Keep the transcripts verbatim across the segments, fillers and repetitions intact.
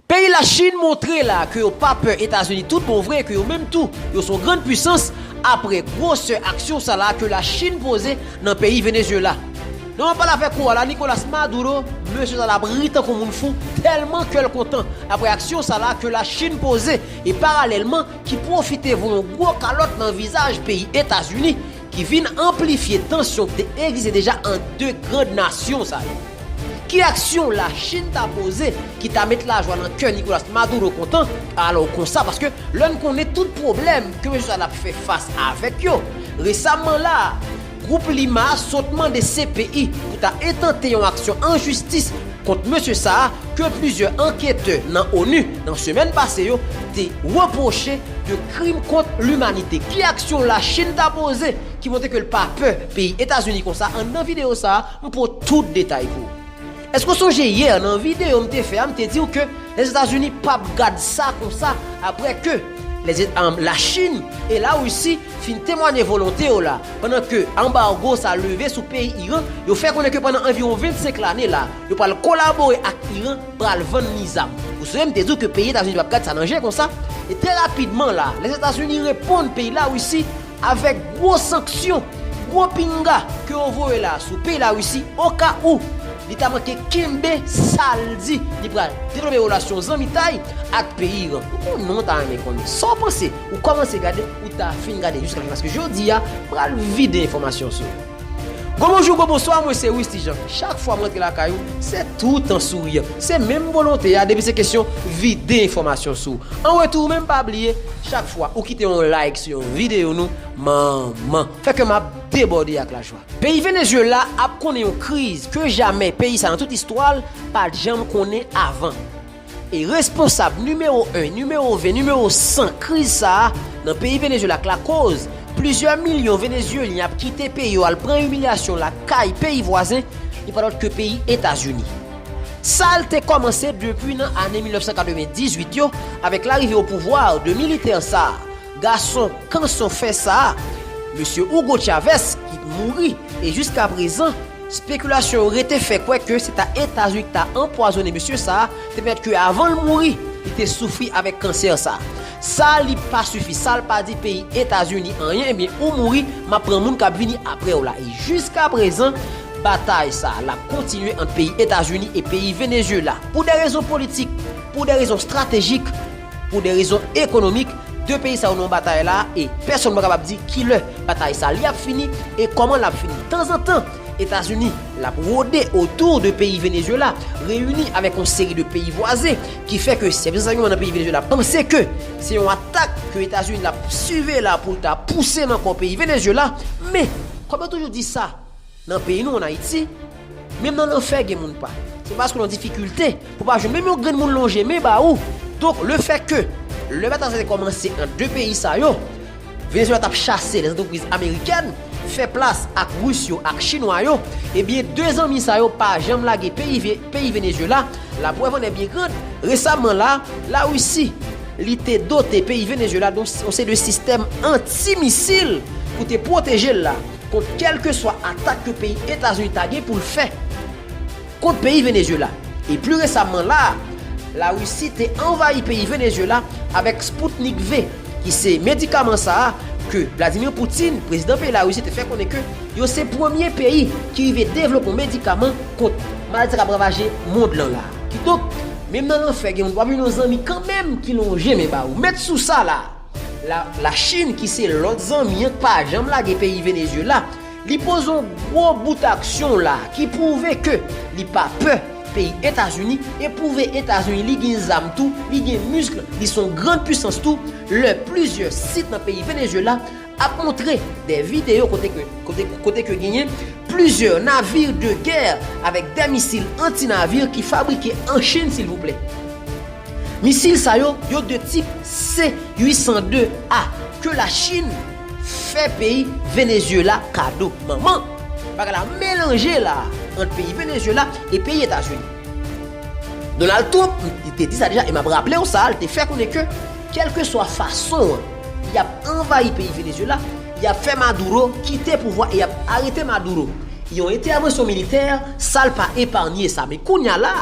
Peyi Lachin montre la ke yo pa pè Etazini tout bon vre, ke yo menm tou, yo se yon grann pwisans, apre gwosè aksyon sa la ke Lachin poze nan peyi Venezuela. Nan yon pale avèk ou a la, Nicolas Maduro, mesye sa la ap ri tankou moun fou, tèlman kè l kontan apre aksyon sa la ke Lachin poze, e paralèlman, ki pwofite voye yon gwo kalòt nan vizaj peyi Etazini, ki vin anplifye tansyon ki te egziste deja ant de grann nasyon sa yo. Ki aksyon Lachin ta poze ki ta met lajwa nan kè Nicolas Maduro kontan? Alò konsa, paske lè n konnen tout pwoblèm ke mesye sa l ap fè fas avèk yo, resaman la a, gwoup Lima sot mande C P I pou ta entante yon aksyon an jistis kont mesye sa a ke plizyè anketè nan onu nan semèn pase yo te repwoche de krim kont limanite. Ki aksyon Lachin ta poze ki montre ke l pa pè peyi Etazini konsa? Anndan videyo sa a, m pote tout detay pou ou. Èske w sonje yè nan videyo m te fè a, m te di w ke Lèzetazini p ap gad sa konsa apre ke Lèze-, um, Lachin e Larisi fin temwanye volonte yo la, pandan ke anbago sa leve sou peyi Iran, yo fè konnen ke pandan anviwon vennsenk lane la, yo pral kolabore ak Iran, pral vann li zam. Ou sonje m te di w ke peyi Etazini p ap gad sa nan je konsa? E trè rapidman la, Lèzetazini reponn peyi Larisi avèk gwo sanksyon, gwo pinga ke yo voye la sou peyi Larisi, oka ou li ta manke kenbe sa l di li pral devlope relasyon zanmitay ak peyi Iran. Ou konnen w ta renmen konnen. Sa w panse? Ou kòmanse gade, ou ta fin gade jiska lafen, paske jodi a, m pral vide enfòmasyon sou ou. Gwo bonjou, gwo bonswa, mwen se Wisty Jean. Chak fwa mwen rantre lakay ou, se tout an souriyan. Se menm volonte a, depi se kesyon vide enfòmasyon sou ou. An retou, ou menm pa bliye, chak fwa ou kite yon like sou yon videyo nou, manman, fè kè m ap debòde ak lajwa. Peyi Venezuela ap konnen yon kriz ke jamè peyi sa nan tout istwa l pa t janm konnen avan. E responsab nimewo en, nimewo ven, nimewo san kriz sa a nan peyi Venezuela k lakoz plizyè milyon Venezuelyen ap kite peyi yo al pran imilyasyon lakay peyi vwazen, li pa lòt ke peyi Etazini. Sa l te kòmanse depi nan ane mil nèf san katrevendizuit yo, avèk larive o pouvwa de militè sa a, gason kanson fè sa a, mesye Hugo Chavez, ki mouri, e jiska prezan, spekilasyon yo rete fè kwè ke se ta Etazini ki ta anpwazonnen mesye sa a, te pèmèt ke avan l mouri, li te soufri avèk kansè sa a. Sa li pa sifi, sa l pa di peyi Etazini anyen, ebyen ou mouri, m ap pran moun k ap vini apre w la. E jiska prezan, batay sa a, l ap kontinye ant peyi Etazini e peyi Venezuela. Pou de rezon politik, pou de rezon estratejik, pou de rezon ekonomik, de peyi sa yo nan batay la, e pèsonn pa kapab di kilè batay sa li ap fini e kòman l ap fini. Tanzantan, Etazini, l ap wode otou de peyi Venezuela, reyini avèk yon seri de peyi vwazen, ki fè ke sèvis ransèyman nan peyi Venezuela panse ke se yon atak ke Etazini l ap siveye la pou l ta pouse nan kò peyi Venezuela. Men, kòm yo toujou di sa, nan peyi nou, ann Ayiti, menm nan lanfè gen moun pa. Se paske w nan difikilte, pou w pa jwenn menm yon grenn moun lonje men ba ou. Donk, lefètke lè batay sa te kòmanse ant de peyi sa yo, Venezuela t ap chase lèzantrepriz amerikèn, fè plas ak Ris yo ak Chinwa yo, ebyen, de zanmi sa yo pa janm lage peyi Ve-, peyi Venezuela. Laprèv an è byen grand, resaman la, Larisi, li te dote peyi Venezuela de yon seri de sistèm antimisil pou te pwoteje l la kont kèlkeswa atak ke peyi Etazini ta gen pou l fè kont peyi Venezuela. E pli resaman la, Larisi te anvayi peyi Venezuela avèk Sputnik V, ki se medikaman sa a ke Vladimir Putin, prezidan peyi Larisi, te fè konnen ke yo se premye peyi ki rive devlope yon medikaman kont maladi sa k ap ravaje mond lan la. Kidonk, menm nan lanfè gen moun, w ap jwenn yon zanmi kanmenm ki lonje men ba ou. Met sou sa la, la, Lachin, ki se lòt zanmi an, k pa janm lage peyi Venezuela, li poze yon gwo bout aksyon la ki pwouve ke li pa pè peyi Etazini e pwouve Etazini li gen zam tou, li gen misk, li se yon grann pwisans tou, lè plizyè sit nan peyi Venezuela ap montre de videyo kote ke, kote, kote ke genyen plizyè navir de gè avèk de misil anti-navir ki fabrike an Chin, silvouplè. Misil sa yo, yo de tip C uit san de A, ke Lachin fè peyi Venezuela kado. Manman, bagay la melanje la ant peyi Venezuela e peyi Etazini. Donald Trump, li te di sa deja, e m ap raple w sa, li te fè konnen ke, kèlkeswa fason an, y ap anvayi peyi Venezuela, y ap fè Maduro kite pouvwa e y ap arete Maduro. Yon entèvansyon militè, sa l pa epanye sa. Men kounye a la,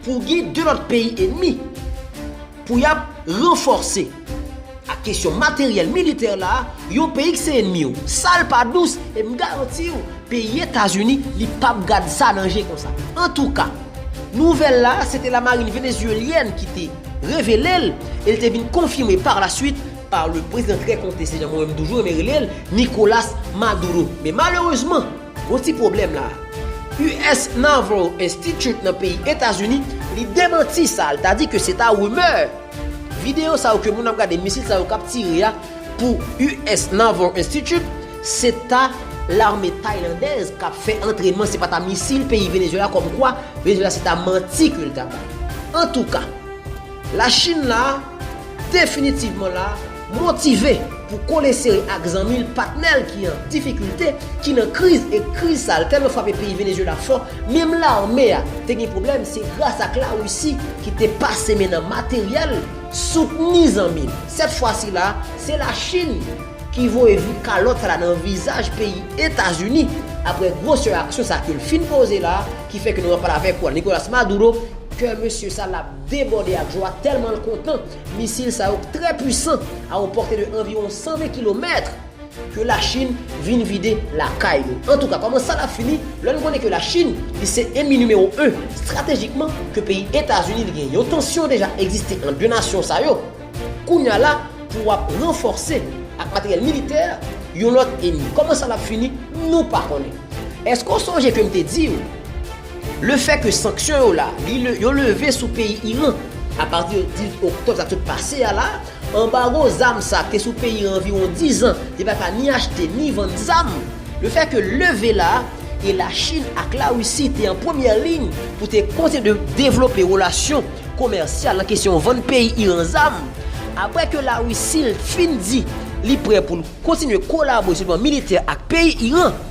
pou gen de lòt peyi enmi pou y ap ranfòse ak kesyon materyèl militè la, yon peyi ki se enmi w. Sa l pa dous, e m garanti w, peyi Etazini, li p ap gad sa nan je konsa. Antouka, nouvèl la, se te lamarin venezuelyèn ki te revele l, e l te vin konfime par la suite pa le prezidan trè konteste, jan mwen menm toujou renmen rele l, Nicolas Maduro. Men malerezman, gon ti pwoblèm la. U S Naval Institute nan peyi Etazini, li demanti sa, l ta di ke se ta rimè. Videyo sa yo ke moun ap gade, misil sa yo k ap tire a pou U S Naval Institute, se ta lame taylandèz k ap fè antrènman, se pa ta misil peyi Venezuela, kòmkwa Venezuela se ta manti ke l ta bay. Antouka, Lachin la, definitivman la, motive pou kole sere ak zanmi l, patnè l ki an difikilte, ki nan kriz, e kriz sa l tèlman frape peyi Venezuela fò, menm lame a te gen pwoblèm, se gras ak Larisi ki te pase men nan materyèl, soutni zanmi l. Sèt fwa sila, se Lachin ki voye vi-, kalòt sa la nan vizaj peyi Etazini, apre gwosè aksyon sa ke l fin poze la, ki fè ke nou ap pale avèk ou a, Nicolas Maduro, kè mesye sa l ap debòde ak jwa tèlman l kontan. Misil sa yo trè pwisan, a yon pòte de anviwon san ven kilomèt, ke Lachin vin vide lakay yo. Antouka, kòman sa l ap fini? Lè n konnen ke Lachin, li se enmi nimewo en estratejikman ke peyi Etazini, li gen yon tansyon deja egziste ant de nasyon sa yo. Kounye a la, pou w ap ranfòse ak materyèl militè yon lòt enmi. Kòman sa l ap fini? Nou pa konnen. Èske w sonje ke m te di w, lefètke sanksyon yo la, li le-, yo leve sou peyi Iran apati de dizuit oktòb sa sot pase a la, anbago zam sa ki te sou peyi Iran anviwon diz an, li pa ka ni achte ni vann zam. Lefètke leve la, e Lachin ak Larisi te an premyè liy pou te kontinye de devlope relasyon komèsyal nan kesyon vann peyi Iran zam. Apre ke Larisi fin di li prè pou l kontinye kolabore sou plan militè ak peyi Iran,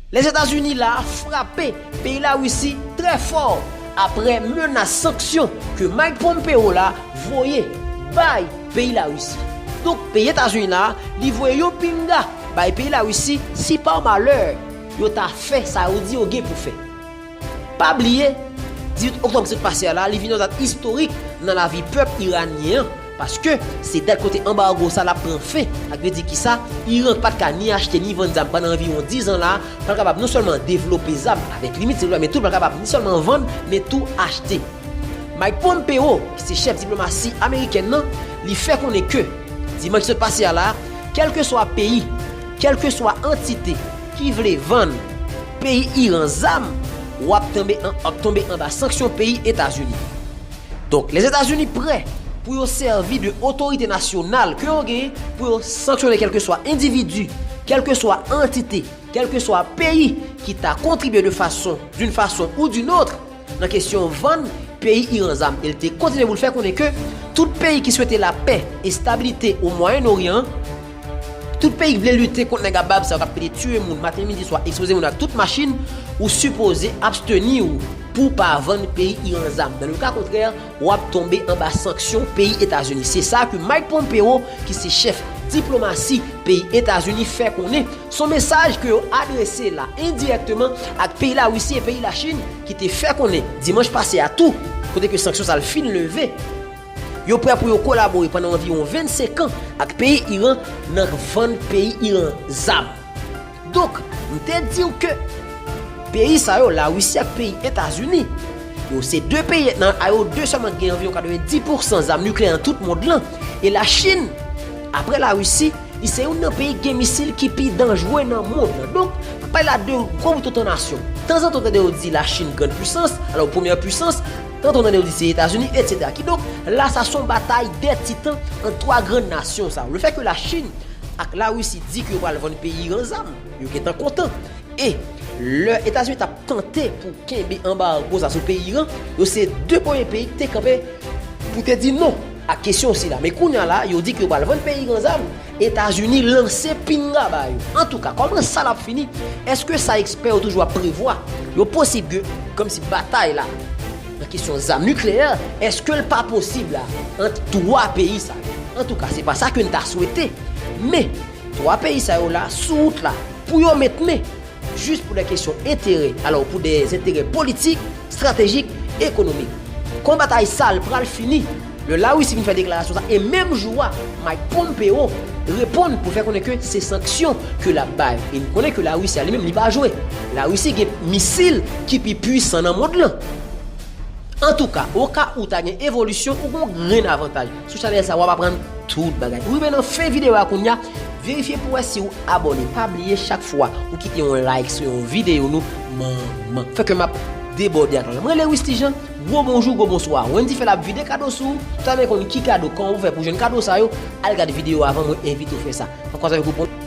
Lèzetazini la frape peyi Larisi trè fò apre menas sanksyon ke Mike Pompeo la voye bay peyi Larisi. Donk, peyi Etazini la, li voye yon pinga bay peyi Larisi si pa malè yo ta fè sa yo di yo gen pou fè. Pa bliye, dizuit oktòb ki sot pase a la, li vin yon dat istorik nan lavi pèp iranyen an, paske se dat kote anbago sa l ap pran fen, ak vle di kisa, Iran pa t ka ni achte ni vann zam pandan anviwon diz an la, pral kapab non sèlman devlope zam avèk limit, se vre, men tou pral kapab non sèlman vann, men tou achte. Mike Pompeo, ki se chèf diplomasi amerikèn nan, li fè konnen ke, dimanch ki sot pase a la, kèlkeswa peyi, kèlkeswa antite ki vle vann peyi Iran zam, w ap tonbe an, w ap tonbe anba sanksyon peyi Etazini. Donk, Lèzetazini prè pou yo sèvi de otorite nasyonal ke yo genyen pou yo sanksyone kèlkeswa endividi, kèlkeswa antite, kèlkeswa peyi ki ta kontribye de fason, d'une façon ou d'une autre, nan kesyon vann peyi Iran zam. E l te kontinye pou l fè konnen ke tout peyi ki swete lapè, estabilite o Mwayen Oryan, tout peyi ki vle lite kont nèg a bab sa yo k ap pede tiye moun maten, midi, swa, ekspoze moun ak tout machin, ou sipoze absteni w pou w pa vann peyi Iran zam. Dans le cas contraire, w ap tonbe anba sanksyon peyi Etazini. Se sa ke Mike Pompeo, ki se chèf diplomasi peyi Etazini, fè konnen. Se yon mesaj ke yo adrese la endirèkteman ak peyi Larisi e peyi Lachin, ki te fè konnen dimanch pase a tou, kote ke sanksyon sa l fin leve, yo prè pou yo kolabore pandan anviwon vennsenk an ak peyi Iran nan vann peyi Iran zam. Donk, m te di w ke peyi sa yo, Larisi ak peyi Etazini, yo se de peyi nan a yo de sèlman ki gen anviwon katrevenndis pousan zam nikleyè nan tout mond lan. E Lachin, apre Larisi, li se youn nan peyi ki gen misil ki pi danjere nan mond lan. Donk, m ap pale la de gwo bouton tan nasyon. Tanzantan, w tande yo di Lachin grande puissance, alò premyè pwisans, tanzantan, w tande yo di se Etazini, etsetera. Kidonk, la, sa se yon batay de titan ant twa grann nasyon sa yo. Lefètke Lachin ak Larisi di ke yo pral vann peyi Iran zam, yo gentan kontan. E lè Etazini t ap tante pou kenbe anbago sa sou peyi Iran, yo se de premye peyi ki te kanpe pou te di non ak kesyon sila. Men kounye a la, yo di ke yo pral vann peyi Iran zam, Etazini lanse pinga ba yo. Antouka, kòman sa l ap fini? Èske sa ekspè yo toujou ap prevwa? Yo posib ke, kòmsi batay la, nan kesyon zam nikleyè, èske l pa posib la, ant twa peyi sa yo? Antouka, se pa sa ke n ta swete. Men, twa peyi sa yo la, sou wout la, pou yo met men, jis pou de kesyon enterè, alò, pou de enterè politik, estratejik, économique. Kon batay sa l pral fini, lè Larisi vin fè deklarasyon sa, e menm jou a, Mike Pompeo reponn pou fè konnen ke se sanksyon ke l ap bay. E n konnen ke Larisi a li menm, li pa jwe. Larisi gen misil ki pi pwisan nan mond lan. Antouka, oka ou ta gen evolisyon, ou gen yon grenn avantaj. Sou chanèl sa, w ap aprann tout bagay. Ou rive nan fen videyo a kounye a, verifye pou wè si w abòne. Pa bliye chak fwa ou kite yon like sou yon videyo nou, manman. Fè ke m ap debòde ak lòt. Mwen rele Wisty Jean, gwo bonjou, gwo bonswa. Wendy fè l ap vide kado sou ou, ou ta renmen konn ki kado, kòman pou fè pou jwenn kado sa yo, al gade videyo avan mwen envite w fè sa. An kwaze avèk ou, bon.